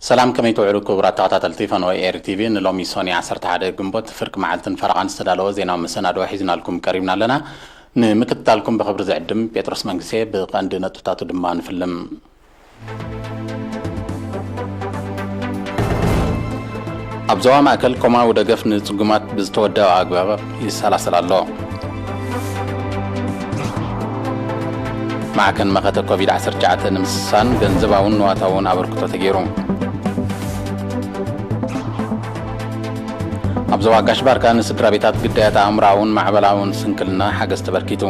ሰላም፣ ከመይ ትውዕሉ ክቡራት ተኸታተልቲ ፈነወ ኤሪ ቲቪ? ንሎሚ ሶኒ ዓሰርተ ሓደ ግንቦት ፍርቂ መዓልትን ፈረቓን ዝተዳለወ ዜናዊ መሰናድኦ ሒዝናልኩም ቀሪብና ኣለና። ንምክትታልኩም ብኽብሪ ዝዕድም ጴጥሮስ መንግስቴ። ብቐንዲ ነጥብታቱ ድማ ንፍልም። ኣብ ዞባ ማእከል ኮማዊ ደገፍ ንጽጉማት ብዝተወደበ ኣግባብ ይሰላሰል ኣሎ። ማዕከን መኸተ ኮቪድ ዓሰርተ ትሽዓተ ንምስሳን ገንዘባውን ንዋታውን ኣበርክቶ ተገይሩ። ኣብ ዞባ ጋሽ ባርካ ንስድራ ቤታት ግዳያት ኣእምሮኣውን ማዕበላውን ስንክልና ሓገዝ ተበርኪቱ።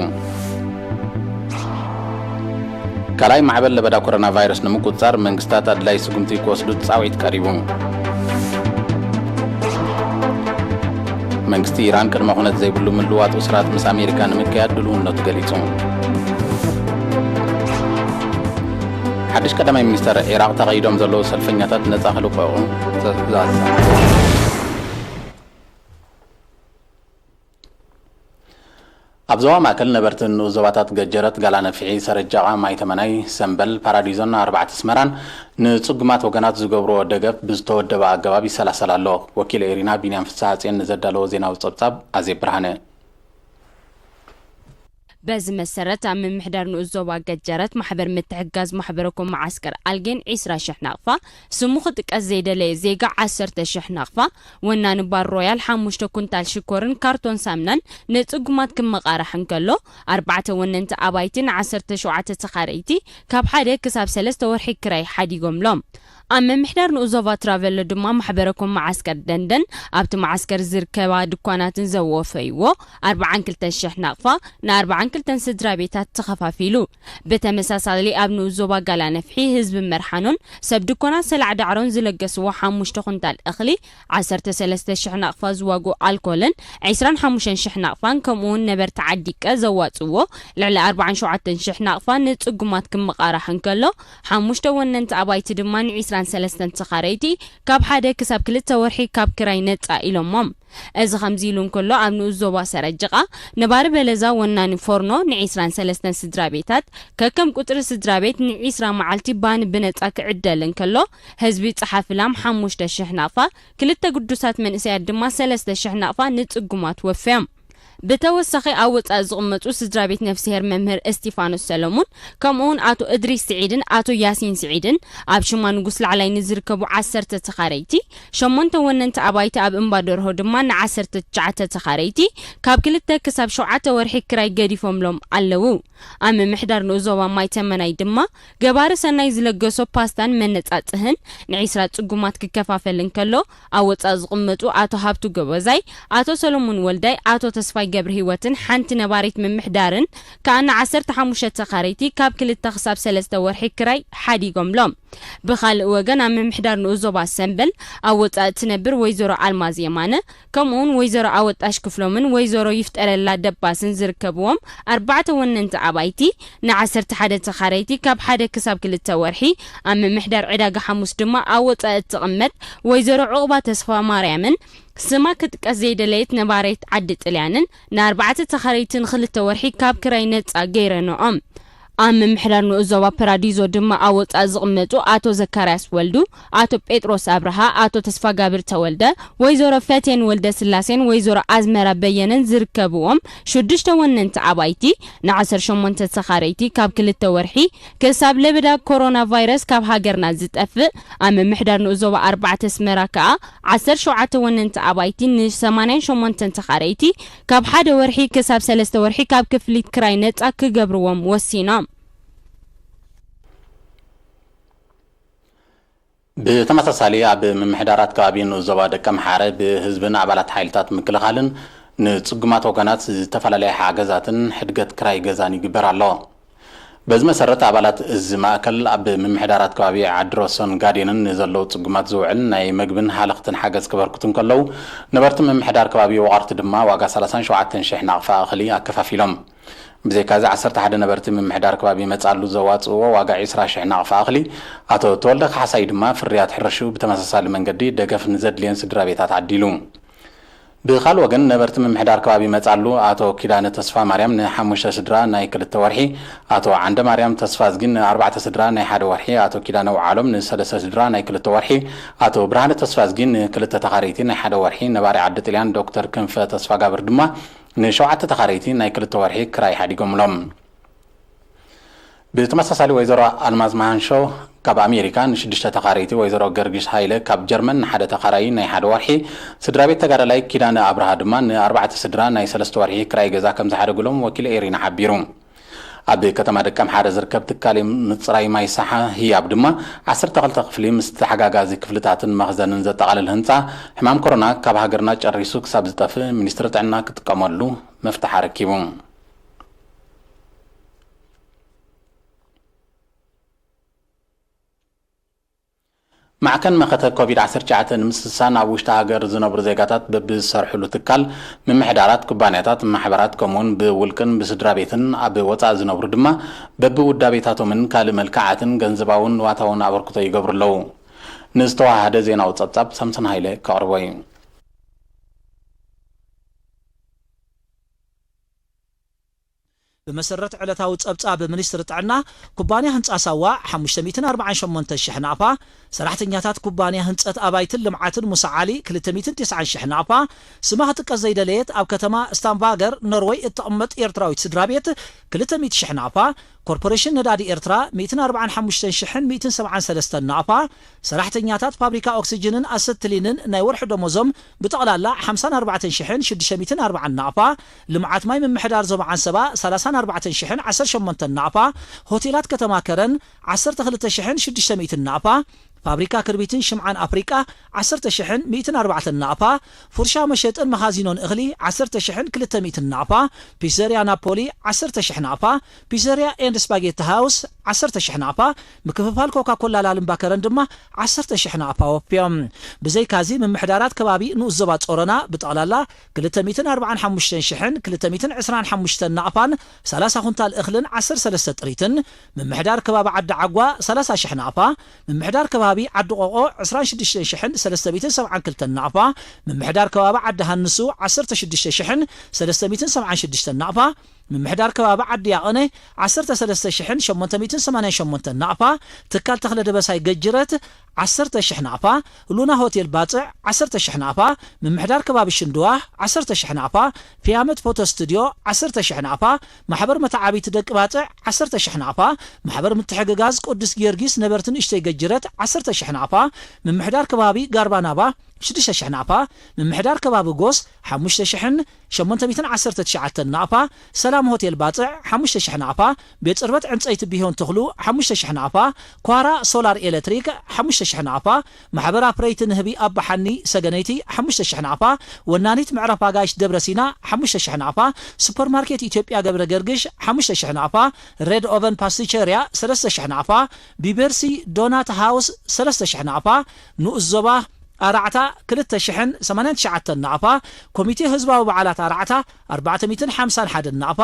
ካልኣይ ማዕበል ለበዳ ኮሮና ቫይረስ ንምቁጽጻር መንግስታት ኣድላይ ስጉምቲ ክወስዱ ጻውዒት ቀሪቡ። መንግስቲ ኢራን ቅድመ ኩነት ዘይብሉ ምልዋጥ እስራት ምስ ኣሜሪካ ንምክያድ ድልውነቱ ገሊጹ። ሓድሽ ቀዳማይ ሚኒስተር ዒራቕ ተቐይዶም ዘለዉ ሰልፈኛታት ነጻ ክልቀቑ ትእዛዝ። ኣብ ዞባ ማእከል ነበርቲ ንኡስ ዞባታት ገጀረት፣ ጋላነፍሒ፣ ሰረጃቓ፣ ማይተመናይ፣ ሰምበል፣ ፓራዲዞን ኣርባዕተ ኣስመራን ንጽጉማት ወገናት ዝገብርዎ ደገፍ ብዝተወደበ ኣገባብ ይሰላሰል ኣሎ። ወኪል ኤሪና ቢንያም ፍስሓጽዮን ንዘዳለዎ ዜናዊ ጸብጻብ ኣዜብ ብርሃነ። በዚ መሰረት ኣብ ምምሕዳር ንኡስ ዞባ ገጀረት ማሕበር ምትሕግጋዝ ማሕበረኮም መዓስከር ኣልጌን ዒስራ ሽሕ ናቕፋ ስሙ ክጥቀስ ዘይደለየ ዜጋ ዓሰርተ ሽሕ ናቕፋ፣ ወናኒ ባር ሮያል ሓሙሽተ ኩንታል ሽኮርን ካርቶን ሳምናን ንጽጉማት ክመቓራሕ እንከሎ፣ ኣርባዕተ ወነንቲ ኣባይቲ ንዓሰርተ ሸውዓተ ተኻረይቲ ካብ ሓደ ክሳብ ሰለስተ ወርሒ ክራይ ሓዲጎምሎም። ኣብ ምምሕዳር ንኡስ ዞባ ትራቨሎ ድማ ማሕበረኮም መዓስከር ደንደን ኣብቲ መዓስከር ዝርከባ ድኳናትን ዘወፈይዎ ኣርባዓን ክልተን ሽሕ ናቕፋ ንኣርባዓን ክልተን ስድራ ቤታት ተኸፋፊሉ። ብተመሳሳሊ ኣብ ንኡስ ዞባ ጋላነፍሒ ህዝቢ መርሓኖን ሰብ ድኮና ሰላዕ ዳዕሮን ዝለገስዎ ሓሙሽተ ኩንታል እኽሊ፣ ዓሰርተ ሰለስተ ሽሕ ናቕፋ ዝዋግኡ ኣልኮልን ዒስራን ሓሙሽተን ሽሕ ናቕፋን ከምኡውን ነበርቲ ዓዲቀ ዘዋጽዎ ልዕሊ ኣርባዓን ሸውዓተን ሽሕ ናቕፋ ንጽጉማት ክመቓራሕ እንከሎ፣ ሓሙሽተ ወነንቲ ኣባይቲ ድማ ንዒስራን ሰለስተን ተኻረይቲ ካብ ሓደ ክሳብ ክልተ ወርሒ ካብ ክራይ ነጻ ኢሎሞም። እዚ ከምዚ ኢሉ እንከሎ፣ ኣብ ንኡስ ዞባ ሰረጅቓ ነባሪ በለዛ ወናኒ ፎርኖ ንዒስራን ሰለስተን ስድራ ቤታት ከከም ቁጽሪ ስድራ ቤት ንዒስራ መዓልቲ ባኒ ብነጻ ክዕደል እንከሎ፣ ህዝቢ ጸሓፍላም ሓሙሽተ ሽሕ ናቕፋ፣ ክልተ ግዱሳት መንእሰያት ድማ ሰለስተ ሽሕ ናቕፋ ንጽጉማት ወፍዮም። ብተወሳኺ ኣብ ወጻኢ ዝቕመጡ ስድራ ቤት ነፍስሄር መምህር እስጢፋኖስ ሰለሙን፣ ከምኡውን ኣቶ እድሪስ ስዒድን ኣቶ ያሲን ስዒድን ኣብ ሽማ ንጉስ ላዕላይ ንዝርከቡ ዓሰርተ ተኻረይቲ፣ ሸሞንተ ወነንቲ ኣባይቲ ኣብ እምባ ደርሆ ድማ ንዓሰርተ ትሽዓተ ተኻረይቲ ካብ ክልተ ክሳብ ሸውዓተ ወርሒ ክራይ ገዲፎምሎም ኣለዉ። ኣብ ምምሕዳር ንኡስ ዞባ ማይ ተመናይ ድማ ገባሪ ሰናይ ዝለገሶ ፓስታን መነጻጽህን ንዒስራ ጽጉማት ክከፋፈል እንከሎ፣ ኣብ ወጻኢ ዝቕመጡ ኣቶ ሃብቱ ገበዛይ፣ ኣቶ ሰሎሞን ወልዳይ፣ ኣቶ ተስፋይ ገብረ ህይወትን ሓንቲ ነባሪት ምምሕዳርን ከኣ ንዓሰርተ ሓሙሽተ ተኻረይቲ ካብ ክልተ ክሳብ ሰለስተ ወርሒ ክራይ ሓዲጎምሎም። ብኻልእ ወገን ኣብ ምምሕዳር ንኡስ ዞባ ሰምበል ኣብ ወጻኢ እትነብር ወይዘሮ ኣልማዝ የማነ፣ ከምኡውን ወይዘሮ ኣወጣሽ ክፍሎምን ወይዘሮ ይፍጠረላ ደባስን ዝርከብዎም ኣርባዕተ ወነንቲ ኣባይቲ ንዓሰርተ ሓደ ተኻረይቲ ካብ ሓደ ክሳብ ክልተ ወርሒ፣ ኣብ ምምሕዳር ዕዳጋ ሓሙስ ድማ ኣብ ወጻኢ እትቕመጥ ወይዘሮ ዑቕባ ተስፋ ማርያምን ስማ ክጥቀስ ዘይደለየት ነባሪት ዓዲ ጥልያንን ንኣርባዕተ ተኻረይቲ ንኽልተ ወርሒ ካብ ክራይ ነጻ ገይረንኦም። ኣብ ምምሕዳር ንኡስ ዞባ ፓራዲዞ ድማ ኣብ ወጻኢ ዝቕመጡ ኣቶ ዘካርያስ ወልዱ፣ ኣቶ ጴጥሮስ ኣብርሃ፣ ኣቶ ተስፋጋብር ተወልደ፣ ወይዘሮ ፈቴን ወልደ ስላሴን ወይዘሮ ኣዝመራ በየነን ዝርከብዎም ሽዱሽተ ወነንቲ ኣባይቲ ንዓሰርተ ሸሞንተ ተኻረይቲ ካብ ክልተ ወርሒ ክሳብ ለበዳ ኮሮና ቫይረስ ካብ ሃገርና ዝጠፍእ ኣብ ምምሕዳር ንኡስ ዞባ ኣርባዕተ ኣስመራ ከኣ ዓሰርተ ሸውዓተ ወነንቲ ኣባይቲ ንሰማንያን ሸሞንተን ተኻረይቲ ካብ ሓደ ወርሒ ክሳብ ሰለስተ ወርሒ ካብ ክፍሊት ክራይ ነጻ ክገብርዎም ወሲኖም። ብተመሳሳሊ ኣብ ምምሕዳራት ከባቢ ንኡስ ዞባ ደቀምሓረ ብህዝብን ኣባላት ሓይልታት ምክልኻልን ንጽጉማት ወገናት ዝተፈላለየ ሓገዛትን ሕድገት ክራይ ገዛን ይግበር ኣሎ። በዚ መሰረት ኣባላት እዚ ማእከል ኣብ ምምሕዳራት ከባቢ ዓድሮሶን ጋዴንን ንዘለዉ ጽጉማት ዝውዕል ናይ መግብን ሃለኽትን ሓገዝ ከበርክቱ እንከለዉ፣ ነበርቲ ምምሕዳር ከባቢ ወቓርቲ ድማ ዋጋ ሰላሳን ሸውዓተን ሽሕ ናቕፋ እኽሊ ኣከፋፊሎም። ብዘይካዚ ዓሰርተ ሓደ ነበርቲ ምምሕዳር ከባቢ መጻሉ ዘዋጽእዎ ዋጋ ዒስራ ሽሕ ናቕፋ እኽሊ ኣቶ ተወልደ ካሕሳይ ድማ ፍርያት ሕርሽኡ ብተመሳሳሊ መንገዲ ደገፍ ንዘድልየን ስድራ ቤታት ዓዲሉ። ብኻልእ ወገን ነበርቲ ምምሕዳር ከባቢ መጻሉ ኣቶ ኪዳነ ተስፋ ማርያም ንሓሙሽተ ስድራ ናይ ክልተ ወርሒ፣ ኣቶ ዓንደ ማርያም ተስፋ ዝጊ ንኣርባዕተ ስድራ ናይ ሓደ ወርሒ፣ ኣቶ ኪዳነ ውዓሎም ንሰለስተ ስድራ ናይ ክልተ ወርሒ፣ ኣቶ ብርሃነ ተስፋ ዝጊ ንክልተ ተኻረይቲ ናይ ሓደ ወርሒ፣ ነባሪ ዓዲ ጥልያን ዶክተር ክንፈ ተስፋ ጋብር ድማ ንሸውዓተ ተኻረይቲ ናይ ክልተ ወርሒ ክራይ ሓዲጎምሎም። ብተመሳሳሊ ወይዘሮ ኣልማዝ መሃንሾ ካብ ኣሜሪካ ንሽዱሽተ ተኻረይቲ፣ ወይዘሮ ገርግሽ ሃይለ ካብ ጀርመን ንሓደ ተኻራዪ ናይ ሓደ ወርሒ፣ ስድራ ቤት ተጋዳላይ ኪዳነ ኣብርሃ ድማ ንኣርባዕተ ስድራ ናይ ሰለስተ ወርሒ ክራይ ገዛ ከም ዝሓደጉሎም ወኪል ኤሪና ሓቢሩ። ኣብ ከተማ ደቀምሓረ ዝርከብ ትካል ምፅራይ ማይ ሳሓ ህያብ ድማ ዓሰርተ ክልተ ክፍሊ ምስ ተሓጋጋዚ ክፍልታትን መኽዘንን ዘጠቓልል ህንፃ፣ ሕማም ኮሮና ካብ ሃገርና ጨሪሱ ክሳብ ዝጠፍእ ሚኒስትሪ ጥዕና ክጥቀመሉ መፍትሕ ኣረኪቡ። ማዕከን መኸተ ኮቪድ ዓሰርተ ትሽዓተ ንምስሳን ኣብ ውሽጢ ሃገር ዝነብሩ ዜጋታት በብዝሰርሕሉ ትካል፣ ምምሕዳራት፣ ኩባንያታት፣ ማሕበራት፣ ከምኡውን ብውልቅን ብስድራ ቤትን ኣብ ወጻኢ ዝነብሩ ድማ በብውዳቤታቶምን ካልእ መልክዓትን ገንዘባውን ንዋታውን ኣበርክቶ ይገብሩ ኣለዉ። ንዝተዋሃደ ዜናዊ ጸብጻብ ሳምሶን ሃይለ ከቕርቦ እዩ። ብመሰረት ዕለታዊ ጸብጻብ ሚኒስትሪ ጥዕና፣ ኩባንያ ህንጻ ሳዋ ሓሙሽተ ሚእትን ኣርባዓን ሸሞንተን ሽሕ ናቕፋ፣ ሰራሕተኛታት ኩባንያ ህንጸት ኣባይትን ልምዓትን ሙሳ ዓሊ ክልተ ሚእትን ተስዓን ሽሕ ናቕፋ፣ ስማ ክጥቀስ ዘይደለየት ኣብ ከተማ ስታንቫገር ኖርወይ እትቕመጥ ኤርትራዊት ስድራ ቤት ክልተ ሚእቲ ሽሕ ናቕፋ፣ ኮርፖሬሽን ነዳዲ ኤርትራ ሚእትን ኣርባዓን ሓሙሽተን ሽሕን ሚእትን ሰብዓን ሰለስተን ናቕፋ፣ ሰራሕተኛታት ፋብሪካ ኦክስጅንን ኣሰትሊንን ናይ ወርሒ ደሞዞም ብጠቕላላ ሓምሳን ኣርባዕተን ሽሕን ሽዱሽተ ሚእትን ኣርባዓን ናቕፋ፣ ልምዓት ማይ ምምሕዳር ዞባ ዓንሰባ ሰላሳን ኣርባዕተን ሽሕን ዓሰርተ ሸሞንተን ናቕፋ፣ ሆቴላት ከተማ ከረን ዓሰርተ ክልተ ሽሕን ሽዱሽተ ሚእትን ናቕፋ፣ ፋብሪካ ክርቢትን ሽምዓን ኣፍሪቃ ዓሰርተ ሽሕን ሚእትን ኣርባዕተን ናቕፋ፣ ፉርሻ መሸጥን መኻዚኖን እኽሊ ዓሰርተ ሽሕን ክልተ ሚእትን ናቕፋ፣ ፒዘርያ ናፖሊ ዓሰርተ ሽሕ ናቕፋ፣ ፒዘርያ ኤንድ ስፓጌቲ ሃውስ ዓሰርተ ሽሕ ናቕፋ፣ ምክፍፋል ኮካ ኮላ ላልምባ ከረን ድማ ዓሰርተ ሽሕ ናቕፋ ወፍዮም። ብዘይካዚ ምምሕዳራት ከባቢ ንኡስ ዞባ ጾሮና ብጠቕላላ ክልተ ሚእትን ኣርባዓን ሓሙሽተን ሽሕን ክልተ ሚእትን ዕስራን ሓሙሽተን ናቕፋን ሰላሳ ኩንታል እኽልን ዓሰርተ ሰለስተ ጥሪትን፣ ምምሕዳር ከባቢ ዓዲ ዓጓ ሰላሳ ሽሕ ናቕፋ፣ ምምሕዳር ከባቢ ዓዲ ቆቆ ዕስራን ሽዱሽተን ሽሕን ሰለስተ ሚእትን ሰብዓን ክልተን ናቕፋ፣ ምምሕዳር ከባቢ ዓዲ ሃንሱ ዓሰርተ ሽዱሽተ ሽሕን ሰለስተ ሚእትን ሰብዓን ሽዱሽተን ናቕፋ፣ ምምሕዳር ከባቢ ዓዲ ያቐነ ዓሰርተ ሰለስተ ሽሕን ሸሞንተ ሚእትን ሰማንያን ሸሞንተን ናቕፋ፣ ትካል ተኽለ ደበሳይ ገጅረት ዓሰርተ ሽሕ ናቕፋ፣ ሉና ሆቴል ባጽዕ ዓሰርተ ሽሕ ናቕፋ፣ ምምሕዳር ከባቢ ሽንድዋ ዓሰርተ ሽሕ ናቕፋ፣ ፊያመት ፎቶ ስቱድዮ ዓሰርተ ሽሕ ናቕፋ፣ ማሕበር መተዓቢቲ ደቂ ባጽዕ ዓሰርተ ሽሕ ናቕፋ፣ ማሕበር ምትሕግጋዝ ቅዱስ ጊዮርጊስ ነበርቲ ንእሽተይ ገጅረት ዓሰርተ ሽሕ ናቕፋ፣ ምምሕዳር ከባቢ ጋርባናባ ሽዱሽተ ሽሕ ናቕፋ፣ ምምሕዳር ከባቢ ጎስ ሓሙሽተ ሽሕን ሸሞንተ ሚእትን ዓሰርተ ትሽዓተን ናቕፋ፣ ሰላም ሆቴል ባጽዕ ሓሙሽተ ሽሕ ናቕፋ፣ ቤት ጽርበት ዕንጸይቲ ብሄን ተኽሉ ሓሙሽተ ሽሕ ናቕፋ፣ ኳራ ሶላር ኤሌክትሪክ ሓሙሽተ ሽሕ ናቕፋ፣ ማሕበር ኣፍረይቲ ንህቢ ኣባሓኒ ሰገነይቲ ሓሙሽተ ሽሕ ናቕፋ፣ ወናኒት መዕረፍ ኣጋይሽ ደብረ ሲና ሓሙሽተ ሽሕ ናቕፋ፣ ሱፐርማርኬት ኢትዮጵያ ገብረ ገርግሽ ሓሙሽተ ሽሕ ናቕፋ፣ ሬድ ኦቨን ፓስቲቸርያ ሰለስተ ሽሕ ናቕፋ፣ ቢቤርሲ ዶናት ሃውስ ሰለስተ ሽሕ ናቕፋ፣ ንኡስ ዞባ ኣራዕታ ክልተ ሽሕን ሰማንያን ትሽዓተን ናቕፋ፣ ኮሚቴ ህዝባዊ በዓላት ኣራዕታ ኣርባዕተ ሚእትን ሓምሳን ሓደን ናቕፋ፣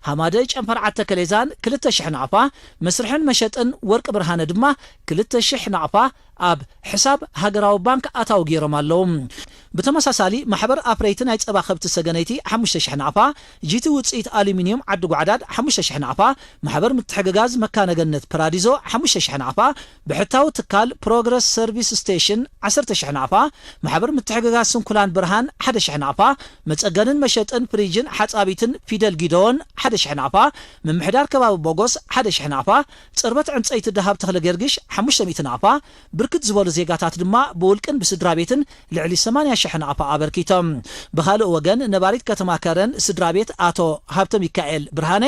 ሃማደ ጨንፈር ዓዲ ተከሌዛን ክልተ ሽሕ ናቕፋ፣ መስርሕን መሸጥን ወርቂ ብርሃነ ድማ ክልተ ሽሕ ናቕፋ ኣብ ሕሳብ ሃገራዊ ባንክ ኣታዊ ገይሮም ኣለዉ። ብተመሳሳሊ ማሕበር ኣፍረይቲ ናይ ጸባ ከብቲ ሰገነይቲ ሓሙሽተ ሽሕ ናቕፋ፣ ጂቲ ውጽኢት ኣሉሚንየም ዓዲ ጓዕዳድ ሓሙሽተ ሽሕ ናቕፋ፣ ማሕበር ምትሕግጋዝ መካነ ገነት ፕራዲዞ ሓሙሽተ ሽሕ ናቕፋ፣ ብሕታዊ ትካል ፕሮግረስ ሰርቪስ ስቴሽን ዓሰርተ ሽሕ ናቕፋ፣ ማሕበር ምትሕግጋዝ ስንኩላን ብርሃን ሓደ ሽሕ ናቕፋ፣ መጸገንን መሸጥን ፍሪጅን ሓጻቢትን ፊደል ጊደዎን ሓደ ሽሕ ናቕፋ፣ ምምሕዳር ከባቢ ቦጎስ ሓደ ሽሕ ናቕፋ፣ ጽርበት ዕንጸይቲ ደሃብ ተኽለ ገርግሽ ሓሙሽተ ሚእቲ ናቕፋ፣ ብርክት ዝበሉ ዜጋታት ድማ ብውልቅን ብስድራ ቤትን ልዕሊ ሰማንያ ሽሕ ናቕፋ ኣበርኪቶም። ብኻልእ ወገን ነባሪት ከተማ ከረን ስድራ ቤት ኣቶ ሃብተ ሚካኤል ብርሃነ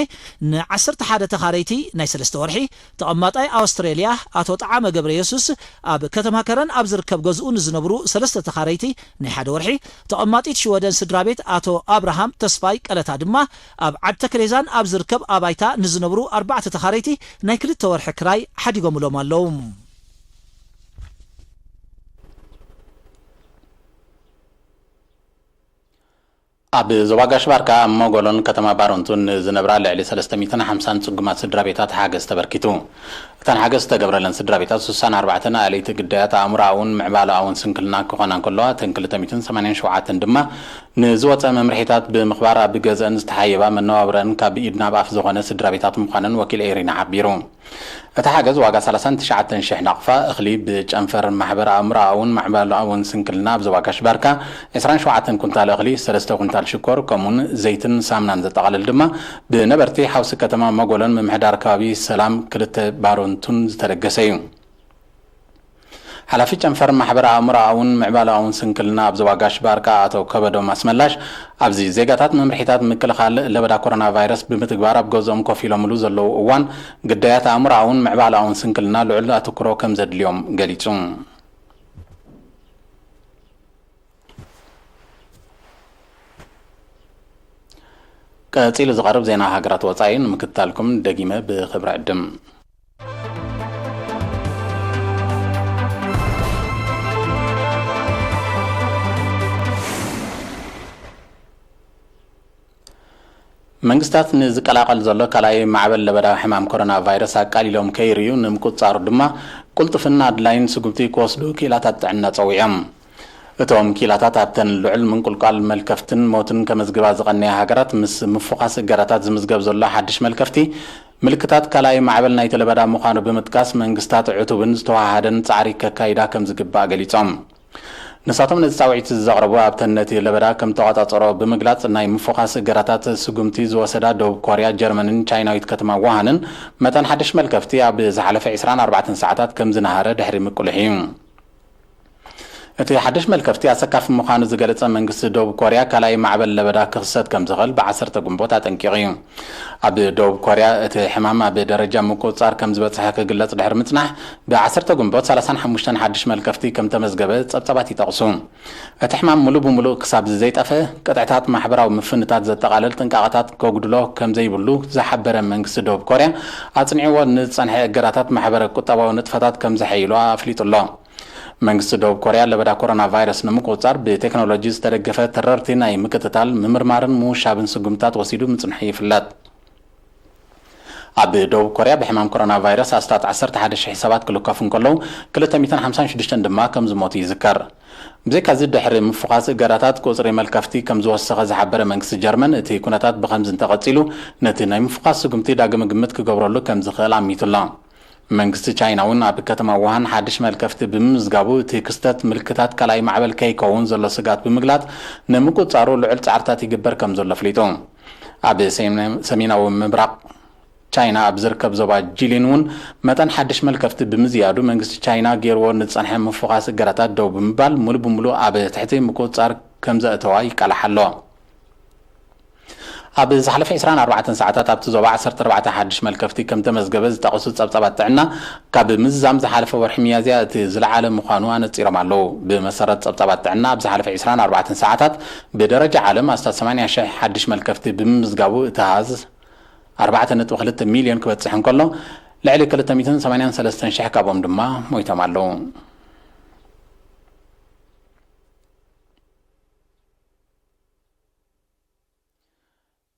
ንዓሰርተ ሓደ ተኻረይቲ ናይ ሰለስተ ወርሒ፣ ተቐማጣይ ኣውስትሬልያ ኣቶ ጠዓመ ገብረ የሱስ ኣብ ከተማ ከረን ኣብ ዝርከብ ገዝኡ ንዝነብሩ ሰለስተ ተኻረይቲ ናይ ሓደ ወርሒ፣ ተቐማጢት ሽወደን ስድራ ቤት ኣቶ ኣብርሃም ተስፋይ ቀለታ ድማ ኣብ ዓዲ ተክሌዛን ኣብ ዝርከብ ኣባይታ ንዝነብሩ ኣርባዕተ ተኻረይቲ ናይ ክልተ ወርሒ ክራይ ሓዲጎምሎም ኣለዉ። ኣብ ዞባ ጋሽ ባርካ ኣብ መጎሎን ከተማ ባረንቱን ዝነብራ ልዕሊ ሰለስተ ሚእትን ሓምሳን ጽጉማት ስድራ ቤታት ሓገዝ ተበርኪቱ። እቲ እተን ሓገዝ ዝተገብረለን ስድራ ቤታት ስሳን ኣርባዕተን ኣለይቲ ግዳያት ኣእምሮኣውን ምዕባለኣውን ስንክልና ክኾና እንከለዋ፣ እተን ክልተ ሚእትን ሰማንያን ሸውዓተን ድማ ንዝወፀ መምርሒታት ብምኽባር ኣብ ገዘን ዝተሓየባ መነባብረን ካብ ኢድ ናብ ኣፍ ዝኾነ ስድራ ቤታት ምዃነን ወኪል ኤሪና ሓቢሩ። እቲ ሓገዝ ዋጋ ሰላሳን ትሽዓተን ሽሕ ናቕፋ እኽሊ ብጨንፈር ማሕበር ኣእምሮኣውን ማዕበላውን ስንክልና ኣብ ዞባ ጋሽ ባርካ ዕስራን ሸውዓተን ኩንታል እኽሊ፣ ሰለስተ ኩንታል ሽኮር፣ ከምኡውን ዘይትን ሳምናን ዘጠቓልል ድማ ብነበርቲ ሓውሲ ከተማ መጎሎን ምምሕዳር ከባቢ ሰላም ክልተ ባሮንቱን ዝተለገሰ እዩ። ሓላፊ ጨንፈር ማሕበር ኣእምሮኣውን ምዕባለኣውን ስንክልና ኣብ ዞባ ጋሽ ባርካ ኣቶ ከበዶም ኣስመላሽ፣ ኣብዚ ዜጋታት መምርሒታት ምክልኻል ለበዳ ኮሮና ቫይረስ ብምትግባር ኣብ ገዝኦም ኮፍ ኢሎምሉ ዘለዉ እዋን፣ ግዳያት ኣእምሮኣውን ምዕባለኣውን ስንክልና ልዑል ኣተኩሮ ከም ዘድልዮም ገሊጹ። ቀጺሉ ዝቐርብ ዜና ሃገራት ወጻኢ ንምክትታልኩም ደጊመ ብኽብሪ ዕድም። መንግስታት ንዝቀላቐል ዘሎ ካልኣይ ማዕበል ለበዳ ሕማም ኮሮና ቫይረስ ኣቃሊሎም ከይርእዩ ንምቁጽጻሩ ድማ ቅልጡፍን ኣድላይን ስጉምቲ ክወስዱ ክኢላታት ጥዕና ጸዊዖም። እቶም ክኢላታት ኣብተን ልዑል ምንቁልቋል መልከፍትን ሞትን ከመዝግባ ዝቐነያ ሃገራት ምስ ምፍዃስ እገዳታት ዝምዝገብ ዘሎ ሓድሽ መልከፍቲ ምልክታት ካልኣይ ማዕበል ናይቲ ለበዳ ምዃኑ ብምጥቃስ መንግስታት ዕቱብን ዝተወሃሃደን ጻዕሪ ከካይዳ ከም ዝግባእ ገሊጾም። ንሳቶም ነዚ ጻውዒት ዘቕረቡ ኣብተን ነቲ ለበዳ ከም ተቖጻጸሮ ብምግላጽ ናይ ምፍዃስ እገዳታት ስጉምቲ ዝወሰዳ ደቡብ ኮርያ፣ ጀርመንን ቻይናዊት ከተማ ውሃንን መጠን ሓድሽ መልከፍቲ ኣብ ዝሓለፈ ዕስራን ኣርባዕተን ሰዓታት ከም ዝነሃረ ድሕሪ ምቅልሑ እዩ። እቲ ሓድሽ መልከፍቲ ኣሰካፊ ምዃኑ ዝገለጸ መንግስቲ ደቡብ ኮርያ ካልኣይ ማዕበል ለበዳ ክኽሰት ከም ዝኽእል ብዓሰርተ ግንቦት ኣጠንቂቑ እዩ። ኣብ ደቡብ ኮርያ እቲ ሕማም ኣብ ደረጃ ምቁጽጻር ከም ዝበጽሐ ክግለጽ ድሕሪ ምጽናሕ፣ ብዓሰርተ ግንቦት ሰላሳን ሓሙሽተን ሓድሽ መልከፍቲ ከም ተመዝገበ ጸብጻባት ይጠቕሱ። እቲ ሕማም ሙሉእ ብሙሉእ ክሳብ ዘይጠፍእ፣ ቅጥዕታት ማሕበራዊ ምፍንታት ዘጠቓልል ጥንቃቐታት ከጉድሎ ከም ዘይብሉ ዝሓበረ መንግስቲ ደቡብ ኮርያ፣ ኣጽኒዕዎ ንዝጸንሐ እገዳታት ማሕበረ ቁጠባዊ ንጥፈታት ከም ዘሐይሎ ኣፍሊጡ ኣሎ። መንግስቲ ደቡብ ኮርያ ለበዳ ኮሮና ቫይረስ ንምቁጽጻር ብቴክኖሎጂ ዝተደገፈ ተረርቲ ናይ ምክትታል፣ ምምርማርን ምውሻብን ስጉምታት ወሲዱ ምጽንሑ ይፍለጥ። ኣብ ደቡብ ኮርያ ብሕማም ኮሮና ቫይረስ ኣስታት ዓሰርተ ሓደ ሽሕ ሰባት ክልከፉ እንከለዉ፣ ክልተ ሚእትን ሓምሳን ሽዱሽተን ድማ ከም ዝሞቱ ይዝከር። ብዘይካዚ ድሕሪ ምፍዃስ እገዳታት ቁጽሪ መልከፍቲ ከም ዝወሰኸ ዝሓበረ መንግስቲ ጀርመን፣ እቲ ኩነታት ብኸምዚ እንተቐጺሉ ነቲ ናይ ምፍዃስ ስጉምቲ ዳግመ ግምት ክገብረሉ ከም ዝኽእል ኣሚቱ ኣሎ። መንግስቲ ቻይና እውን ኣብ ከተማ ውሃን ሓድሽ መልከፍቲ ብምምዝጋቡ፣ እቲ ክስተት ምልክታት ካልኣይ ማዕበል ከይከውን ዘሎ ስግኣት ብምግላጽ፣ ንምቁጽጻሩ ልዑል ጻዕርታት ይግበር ከም ዘሎ ኣፍሊጡ። ኣብ ሰሜን-፣ ሰሜናዊ ምብራቕ ቻይና ኣብ ዝርከብ ዞባ ጂሊን እውን መጠን ሓድሽ መልከፍቲ ብምዝያዱ፣ መንግስቲ ቻይና ገይርዎ ንዝጸንሐ ምፍዃስ እገዳታት ደው ብምባል፣ ሙሉ ብሙሉ ኣብ ትሕቲ ምቁጽጻር ከም ዘእተዋ ይቃላሕ ኣሎ። ኣብ ዝሓለፈ ዕስራን ኣርባዕተን ሰዓታት ኣብቲ ዞባ ዓሰርተ ኣርባዕተ ሓድሽ መልከፍቲ ከም ተመዝገበ ዝጠቐሱ ጸብጻባት ጥዕና፣ ካብ ምዝዛም ዝሓለፈ ወርሒ ሚያዝያ እቲ ዝለዓለ ምዃኑ ኣነጺሮም ኣለዉ። ብመሰረት ጸብጻባት ጥዕና፣ ኣብ ዝሓለፈ ዕስራን ኣርባዕተን ሰዓታት ብደረጃ ዓለም ኣስታት ሰማንያ ሽሕ ሓድሽ መልከፍቲ ብምምዝጋቡ፣ እቲ ኣሃዝ ኣርባዕተ ነጥቢ ክልተ ሚልዮን ክበጽሕ እንከሎ፣ ልዕሊ ክልተ ሚእትን ሰማንያን ሰለስተን ሽሕ ካብኦም ድማ ሞይቶም ኣለዉ።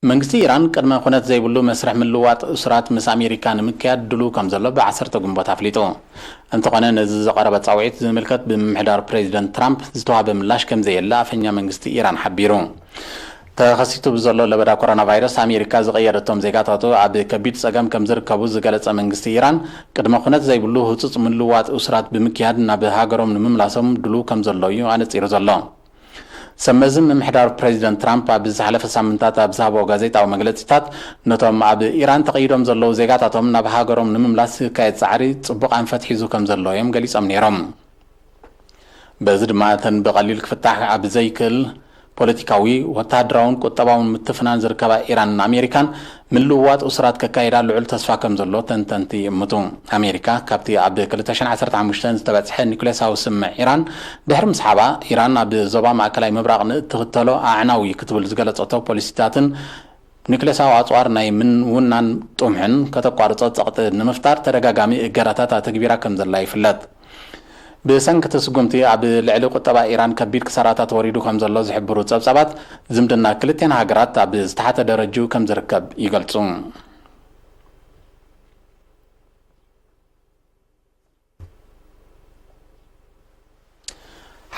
መንግስቲ ኢራን ቅድመ ኩነት ዘይብሉ መስርሕ ምልዋጥ እሱራት ምስ ኣሜሪካ ንምክያድ ድሉው ከም ዘሎ ብዓሰርተ ግንቦት ኣፍሊጡ። እንተኾነ፣ ነዚ ዝቐረበ ጻውዒት ዝምልከት ብምምሕዳር ፕሬዚደንት ትራምፕ ዝተዋህበ ምላሽ ከም ዘየለ ኣፈኛ መንግስቲ ኢራን ሓቢሩ። ተኸሲቱ ብዘሎ ለበዳ ኮሮና ቫይረስ፣ ኣሜሪካ ዝቐየደቶም ዜጋታቱ ኣብ ከቢድ ጸገም ከም ዝርከቡ ዝገለጸ መንግስቲ ኢራን፣ ቅድመ ኩነት ዘይብሉ ህጹጽ ምልዋጥ እሱራት ብምክያድ ናብ ሃገሮም ንምምላሶም ድሉው ከም ዘሎ እዩ ኣነጺሩ ዘሎ። ሰብ መዚ ምምሕዳር ፕሬዚደንት ትራምፕ ኣብ ዝሓለፈ ሳምንታት ኣብ ዝሃብዎ ጋዜጣዊ መግለጺታት፣ ነቶም ኣብ ኢራን ተቐይዶም ዘለዉ ዜጋታቶም ናብ ሃገሮም ንምምላስ ዝካየድ ጻዕሪ ጽቡቕ ኣንፈት ሒዙ ከም ዘሎ እዮም ገሊጾም ነይሮም። በዚ ድማ እተን ብቐሊል ክፍታሕ ኣብ ዘይክእል ፖለቲካዊ፣ ወተሃደራውን ቁጠባውን ምትፍናን ዝርከባ ኢራንን ኣሜሪካን፣ ምልውዋጥ እሱራት ከካይዳ ልዑል ተስፋ ከም ዘሎ ተንተንቲ ይእምቱ። ኣሜሪካ ካብቲ ኣብ ክልተ ሽሕን ዓሰርተ ሓሙሽተን ዝተበጽሐ ኒኩሌሳዊ ስምምዕ ኢራን ድሕሪ ምስሓባ፣ ኢራን ኣብ ዞባ ማእከላይ ምብራቕ ንእትኽተሎ ኣዕናዊ ክትብል ዝገለጸቶ ፖሊሲታትን ኒኩሌሳዊ ኣጽዋር ናይ ምውናን ጥምሑን ከተቋርጾ ጸቕጢ ንምፍጣር ተደጋጋሚ እገዳታት ኣተግቢራ ከም ዘላ ይፍለጥ። ብሰንኪ እቲ ስጉምቲ ኣብ ልዕሊ ቁጠባ ኢራን ከቢድ ክሳራታት ወሪዱ ከም ዘሎ ዝሕብሩ ጸብጻባት፣ ዝምድና ክልቲኣን ሃገራት ኣብ ዝተሓተ ደረጅኡ ከም ዝርከብ ይገልጹ።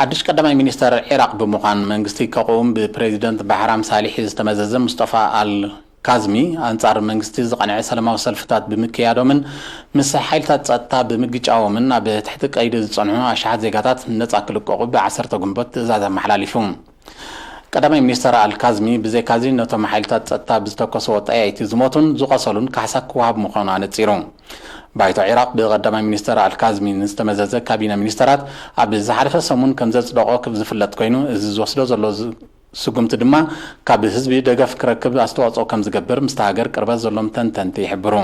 ሓድሽ ቀዳማይ ሚኒስተር ዒራቕ ብምዃን መንግስቲ ከቕውም ብፕሬዚደንት ባሕራም ሳሊሒ ዝተመዘዘ ሙስጠፋ ኣል ካዝሚ፣ ኣንጻር መንግስቲ ዝቐንዐ ሰላማዊ ሰልፍታት ብምክያዶምን ምስ ሓይልታት ጸጥታ ብምግጫዎምን ኣብ ትሕቲ ቀይዲ ዝጸንሑ ኣሽሓት ዜጋታት ነጻ ክልቀቑ ብ10 ግንቦት ትእዛዝ ኣመሓላሊፉ። ቀዳማይ ሚኒስተር ኣል ካዝሚ፣ ብዘይካዚ ነቶም ሓይልታት ጸጥታ ብዝተኮስዎ ጠያይቲ ዝሞቱን ዝቖሰሉን ካሕሳ ክወሃብ ምዃኑ ኣነጺሩ። ባይቶ ዒራቕ ብቐዳማይ ሚኒስተር ኣል ካዝሚ ንዝተመዘዘ ካቢነ ሚኒስተራት ኣብ ዝሓለፈ ሰሙን ከም ዘጽደቖ ክብ ዝፍለጥ ኮይኑ፣ እዚ ዝወስዶ ዘሎ ዝ-፣ ስጉምቲ ድማ ካብ ህዝቢ ደገፍ ክረክብ ኣስተዋጽኦ ከም ዝገብር ምስቲ ሃገር ቅርበት ዘሎም ተንተንቲ ይሕብሩ።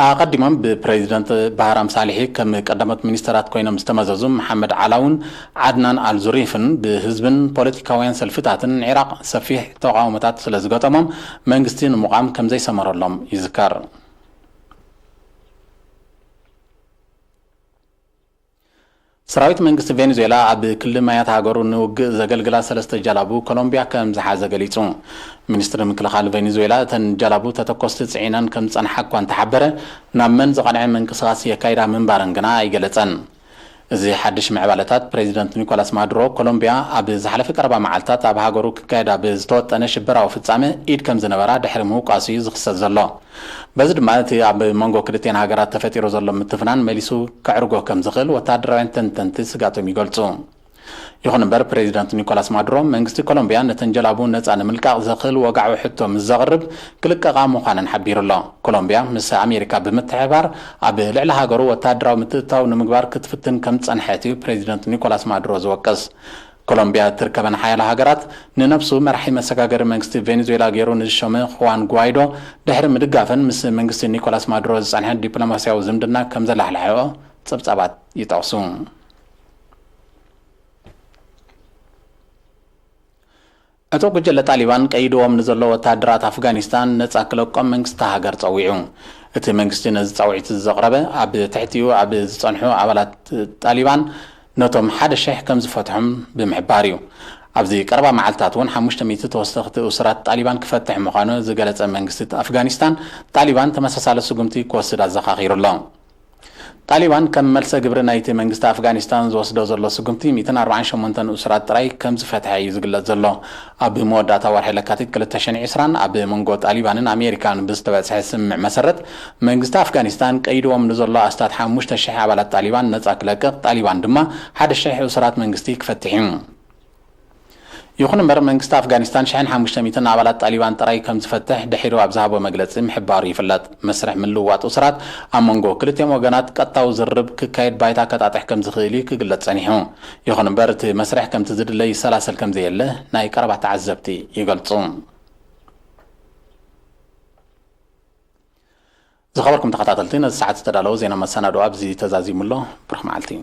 ኣቐዲሞም ብፕሬዚደንት ባህራም ሳሊሒ ከም ቀዳሞት ሚኒስተራት ኮይኖም ዝተመዘዙ መሓመድ ዓላውን ዓድናን ኣልዙሪፍን ብህዝብን ፖለቲካውያን ሰልፍታትን ዒራቕ ሰፊሕ ተቓውሞታት ስለ ዝገጠሞም መንግስቲ ንምቋም ከም ዘይሰመረሎም ይዝከር። ሰራዊት መንግስቲ ቬኔዙዌላ ኣብ ክልል ማያት ሃገሩ ንውግእ ዘገልግላ ሰለስተ ጃላቡ ኮሎምቢያ ከም ዝሓዘ ገሊጹ። ሚኒስትሪ ምክልኻል ቬኔዙዌላ እተን ጃላቡ ተተኮስቲ ጽዒነን ከም ዝጸንሓ እኳ እንተሓበረ፣ ናብ መን ዝቐንዐ ምንቅስቓስ የካይዳ ምንባረን ግና ኣይገለጸን። እዚ ሓድሽ ምዕባለታት ፕሬዚደንት ኒኮላስ ማዱሮ ኮሎምቢያ ኣብ ዝሓለፈ ቀረባ መዓልታት ኣብ ሃገሩ ክካየድ ኣብ ዝተወጠነ ሽበራዊ ፍጻመ ኢድ ከም ዝነበራ ድሕሪ ምውቃሱ እዩ ዝኽሰስ ዘሎ። በዚ ድማ እቲ ኣብ መንጎ ክልቲኤን ሃገራት ተፈጢሩ ዘሎ ምትፍናን መሊሱ ከዕርጎ ከም ዝኽእል ወተሃደራውያን ተንተንቲ ስጋቶም ይገልጹ። ይኹን እምበር ፕሬዚደንት ኒኮላስ ማዱሮ መንግስቲ ኮሎምቢያ ነተን ጀላቡ ነጻ ንምልቃቕ ዘኽእል ወግዓዊ ሕቶ ምስ ዘቕርብ ክልቀቓ ምዃነን ሓቢሩ ኣሎ። ኮሎምቢያ ምስ ኣሜሪካ ብምትሕብባር ኣብ ልዕሊ ሃገሩ ወተሃደራዊ ምትእትታው ንምግባር ክትፍትን ከም ዝጸንሐት እዩ ፕሬዚደንት ኒኮላስ ማዱሮ ዝወቅስ። ኮሎምቢያ እትርከበን ሓያሎ ሃገራት ንነብሱ መራሒ መሰጋገሪ መንግስቲ ቬኔዙዌላ ገይሩ ንዝሾመ ኹዋን ጓይዶ ድሕሪ ምድጋፈን ምስ መንግስቲ ኒኮላስ ማዱሮ ዝጸንሐ ዲፕሎማስያዊ ዝምድና ከም ዘላሕልሐኦ ጸብጻባት ይጠቕሱ። ዕጡቕ ጉጅለ ጣሊባን ቀይድዎም ንዘሎ ወተሃደራት ኣፍጋኒስታን ነጻ ክለቆም መንግስቲ ሃገር ጸዊዑ። እቲ መንግስቲ ነዚ ጻውዒት ዘቕረበ ኣብ ትሕቲኡ ኣብ ዝጸንሑ ኣባላት ጣሊባን ነቶም ሓደ ሽሕ ከም ዝፈትሖም ብምሕባር እዩ። ኣብዚ ቀረባ መዓልታት እውን ሓሙሽተ ሚእቲ ተወሰኽቲ እሱራት ጣሊባን ክፈትሕ ምዃኑ ዝገለጸ መንግስቲ ኣፍጋኒስታን፣ ጣሊባን ተመሳሳሊ ስጉምቲ ክወስድ ኣዘኻኺሩ ኣሎ። ጣሊባን ከም መልሰ ግብሪ ናይቲ መንግስቲ ኣፍጋኒስታን ዝወስዶ ዘሎ ስጉምቲ ሚእትን ኣርባዓን ሸሞንተን እሱራት ጥራይ ከም ዝፈትሐ እዩ ዝግለጽ ዘሎ። ኣብ መወዳእታ ወርሒ ለካቲት ክልተ ሽሕን ዕስራን ኣብ መንጎ ጣሊባንን ኣሜሪካን ብዝተበጽሐ ስምምዕ መሰረት፣ መንግስቲ ኣፍጋኒስታን ቀይድዎም ንዘሎ ኣስታት ሓሙሽተ ሽሕ ኣባላት ጣሊባን ነጻ ክለቅቕ፣ ጣሊባን ድማ ሓደ ሽሕ እሱራት መንግስቲ ክፈትሕ እዩ። ይኹን እምበር መንግስቲ ኣፍጋኒስታን ሽሕን ሓሙሽተ ሚእትን ኣባላት ጣሊባን ጥራይ ከም ዝፈትሕ ድሒሩ ኣብ ዝሃቦ መግለጺ ምሕባሩ ይፍለጥ። መስርሕ ምልውዋጥ እሱራት ኣብ መንጎ ክልቲኦም ወገናት ቀጥታዊ ዝርርብ ክካየድ ባይታ ከጣጥሕ ከም ዝኽእል እዩ ክግለጽ ጸኒሑ። ይኹን እምበር እቲ መስርሕ ከምቲ ዝድለ ይሰላሰል ከም ዘየለ ናይ ቀረባ ተዓዘብቲ ይገልጹ። ዝኸበርኩም ተኸታተልቲ፣ ነዚ ሰዓት ዝተዳለወ ዜና መሰናድኦ ኣብዚ ተዛዚሙ ኣሎ። ብሩኽ መዓልቲ።